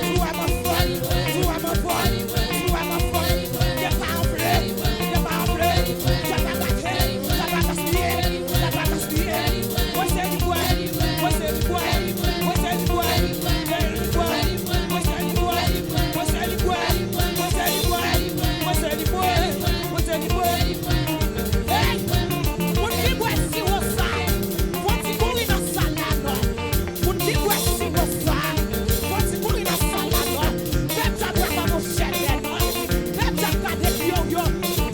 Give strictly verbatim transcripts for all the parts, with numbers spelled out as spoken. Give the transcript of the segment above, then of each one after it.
Jou a m anfòm, jou a m anfòm, jou a m anfòm. Gen pa anfle, gen pa anfle. Sa pa gaspiye, sa pa gaspiye, sa pa gaspiye. Mwen se li bwè, mwen se li bwè, mwen se li bwè, mwen se li bwè, mwen se li bwè, mwen se li bwè, mwen se li bwè, mwen se li bwè, mwen se li bwè. Hey! Moun ki bwè siwo sa, fò ti kouri nan sal la non. Moun ki bwè siwo sa, fò ti kouri nan sal la non. Pèp sa bwè kòm yon chèlbè non. Pèp sa gade pye w yo.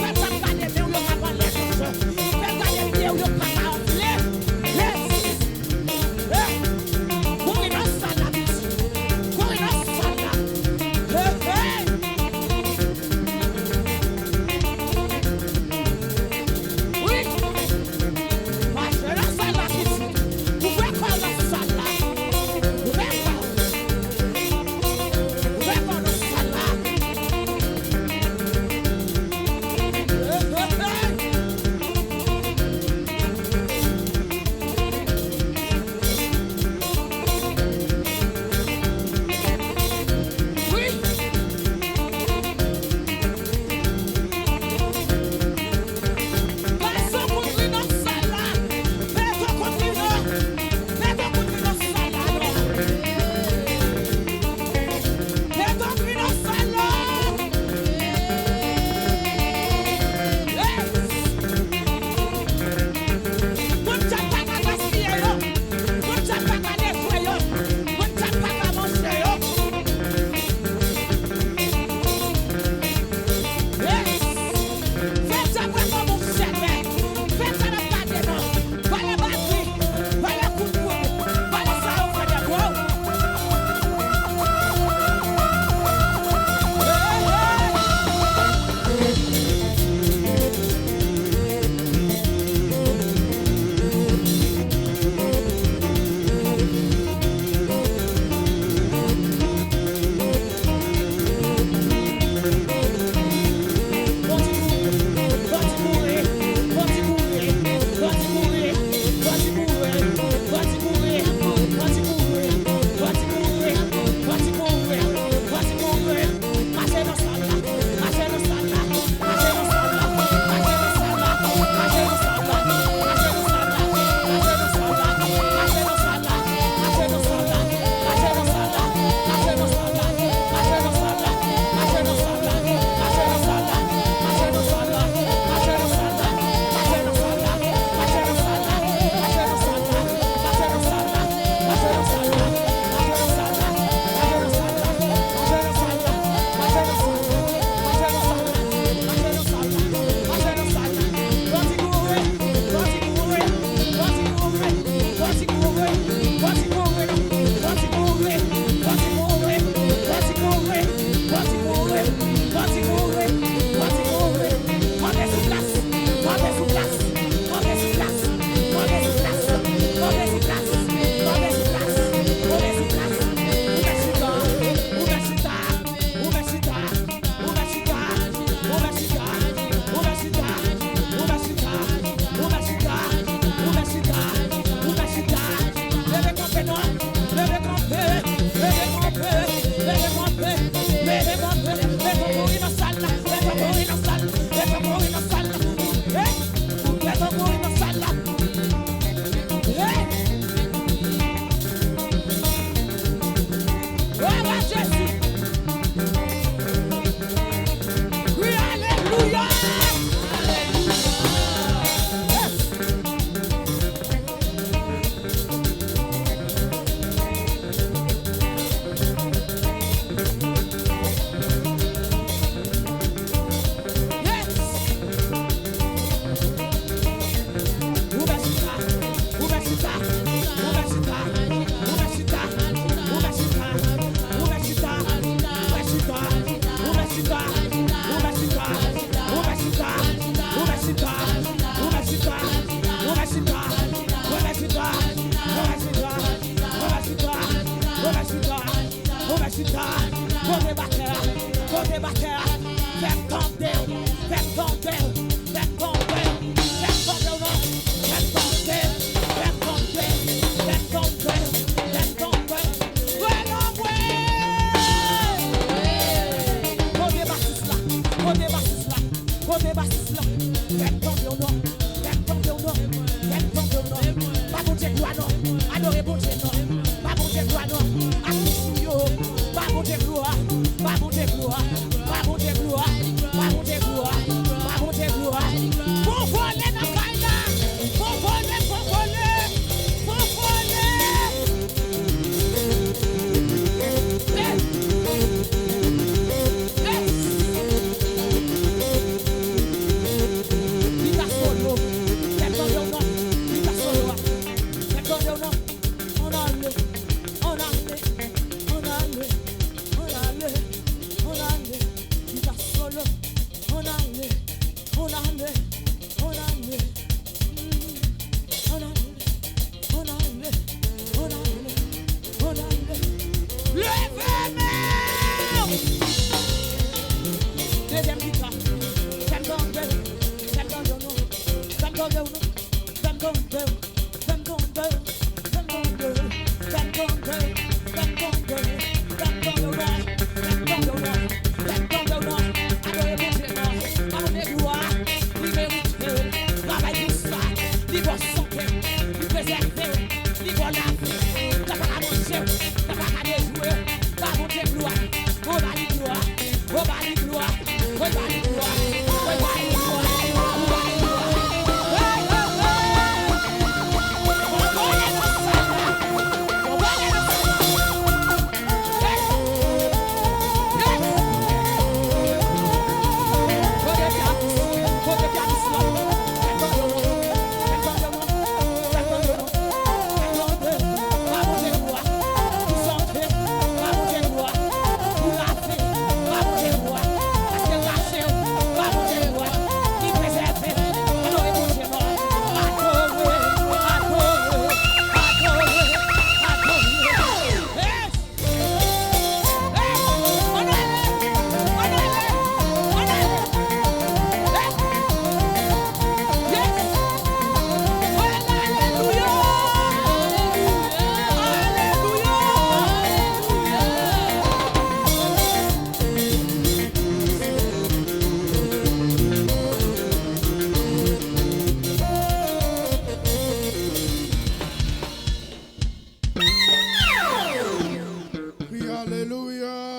Pèp sa gade men w yo k ap anlè kòchon. Pèp gade pye w yo k ap anfle. Yes! Hey! Kouri nan sal la, pitit. Kouri nan sal la. Hey, hey! Wi! Mache nan sal la, pitit. Ouvè kò w nan sal la. Ouvè kò w. Ouvè kò w nan sal la. Hey, hey, hey! Wi. Gason kontri nan sal la. Beton kontri nan. Beton kontri nan sal la non. Beton kontri nan sal la. Yes. Moun sa pa ka gaspiye yo. Moun sa pa ka detwi yo. Moun sa pa ka manje yo. Hey! Fè sa bwè kòm yon chèlbè. Fè sa n ap gade non. Vale batri. Vale kout kout. Vale sa yo fè de gwo. Hey, hey! Ouvè chita, ouvè chita, ouvè chita, ouvè chita, ouvè chita, ouvè chita, ouvè chita, ouvè chita, ouvè chita. Leve kanpe non, leve kanpe, leve kanpe, leve kanpe, leve kanpe. Beton kouri nan sal la, beton kouri nan sal la, beton kouri nan sal la. Hey! Beton kouri nan sal la. Hey! Glwa a Jezi. Kri alelouya. Yes. Yes. Ouvè chita, ouvè chita, ouvè chita, ouvè chita, ouvè chita, ouvè chita, ouvè chita, ouvè chita, ouvè chita, ouvè chita, ouvè chita, ouvè chita, ouvè chita, ouvè chita, ouvè chita, ouvè chita, ouvè chita, ouvè chita, ouvè chita, ouvè chita, kote batè a, kote batè a, fè m tande w, fè m tande w, fè m tande w, fè m tande w non, fè m tande, fè m tande, fè m tande, fè m tande, fè m tande. Fè nan mwen. Alelouya.